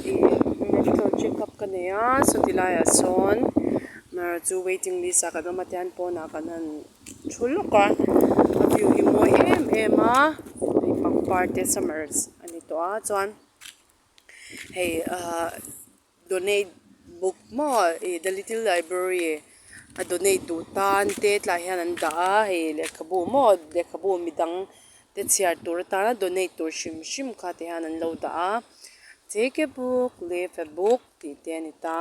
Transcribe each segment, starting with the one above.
Ih medical check up ka nei a sawti laiah sawn amaherawh chu waiting list ah kan awm a tihian pawnah kan han thu lawk a a view hi mawi em em a hei pangpar te summer a ni tawh a chuan hei ahh donate book maw ih the little library a donate duh tan te tlai hian an dah a hei lehkhabu maw lehkhabu midang te chhiar tur atana donate tur hrim hrim kha ti hian an lo dah a take a book leave a book tih te a ni ta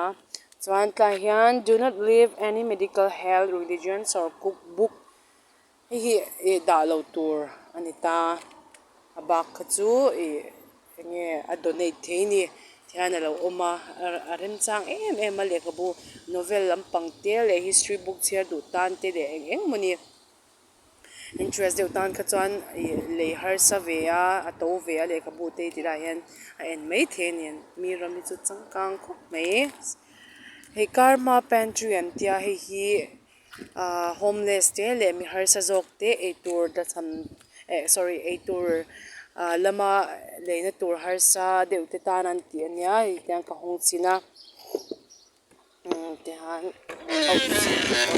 chuan tlai hian do not leave any medical health religions or cook book hei hi ih dah loh tur a ni ta a bak kha chu ih eng nge a donate thei a ni tihian a lo awm a a remchang em em a lehkhabu novel lampang te leh history book chhiar duh tan te leh eng eng maw ni interest deuh tan kha chuan ih lei harsa ve a a to ve a lehkhabu te hi ti lai hian a en maithei a ni mi ram hi chu changkang khawp mai hei karma pantry an tia hei hi. Ahh homeless te leh mi harsa zawk te eitur tlachham eh sorry eitur ah lama leina tur harsa deuh te tan an tih ania hei tiang ka hawng chhin a umm tihian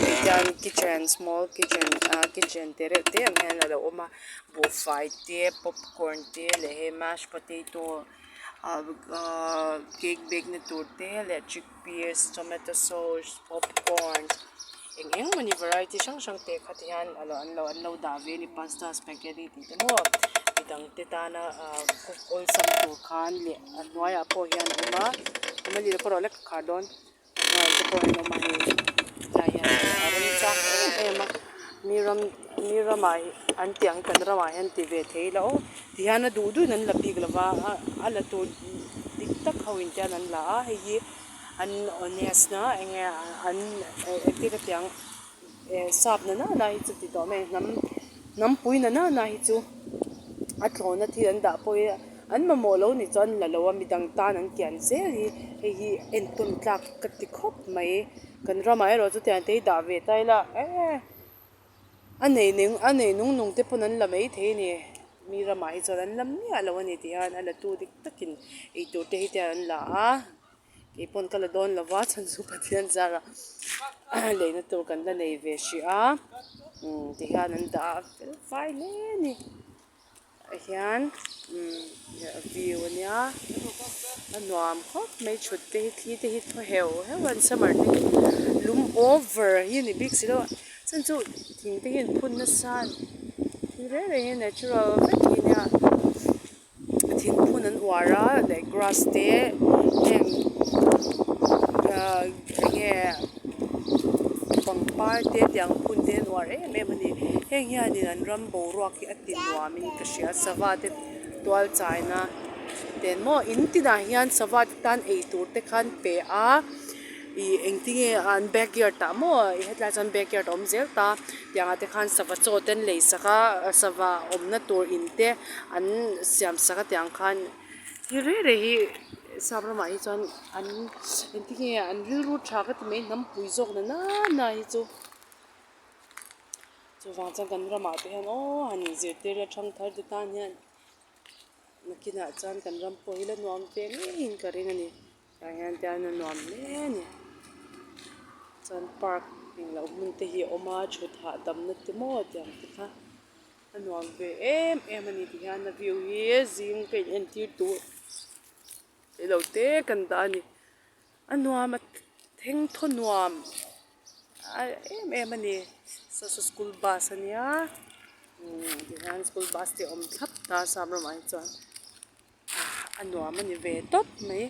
tihian kitchen small kitchen ah kitchen te reuh te ang hian alo awm a buhfai te popcorn te leh hei mash potato ah cake bake na tur te leh chickpeas tomato sauce popcorn eng eng mawni variety hrang hrang te kha ti hian alo an lo an lo dah ve a ni pasta spaghetti tih te maw midang te tana ah cook awlsam tur khan leh a hnuaiah pawh hian a awm a awm a ni lo ka rawh lek ka khar dawn a hnuaiah te pawh hian a awm a hei tlai hian a remchang em em a mi ram mi ramah an tih ang kan ramah hian ti ve thei ila aw ti hian a duh duhin an la bik lo va a a la tur dik tak ho in te hian an la a hei hi an honest na eng nge an engtin ka ti ang eh sap na nana hi chu ti tawh mai hnam hnampui na nana hi chu a thlawhna thil an dah pawh hi an mamawh lo nih chuan an la lo a midang tan an kian zel hi hei hi entawn tlak ka ti khawp mai kan ramah erawh chu tiang te hi dah ve ta ila eh a nei nung a nei nung nung te pawn an la maithei a ni mi ramah hi chuan an la miah lo a ni tih hian a la tu dik takin eitur te hi te an la a. Kei pawn ka la dawn lo va chhan chu Pathian zara leina tur kan la nei ve hrih a umm ti hian an dah a fel fai hle a ni ah hian umm view a nia a nuam khawp mai thut te hi thli te hi thaw heuh heuh a an summer te hi lum over hi a ni bik si lo a chhan chu thing te hi an phun nasa a ni thil reng reng hi natural vek hi a nia. Thingphun an uar a leh grass te heng ahh enge pangpar te tiang phun te an uar em em a ni heng hianin an ram boruak hi a ti nuam in ka hria sava te tual chaina te maw in tinah hian sava te tan eitur te khan pe a. Ih engtinge an backyard ah maw ih hetlai chuan backyard a awm zel ta tiangah te khan sava chaw te an lei sak a sava awmna tur in te an siam sak a tiang khan thil reng reng hi sap ramah hi chuan an engtinge an rilru tha ka ti mai hnampui zawk na nana hi chu chuvang chuan kan ramah te hian aw han inzirtir ila thangthar te tan hian nakinah chuan kan ram pawh hi la nuam ve ngeiin ka ring a ni. Tah hian tian a nuam hle a ni chuan park englo hmun te hi a awm a thut hahdamna te maw tiang te kha a nuam ve em em a ni ti hian a view hi zing ka in entir tur ilo te kan dah a ni a nuam a thengthaw nuam a em em a ni saw saw school bus a nia umm tihian school bus te a awm thlap ta a sap ramah hi chuan. A nuam a ni ve tawp mai.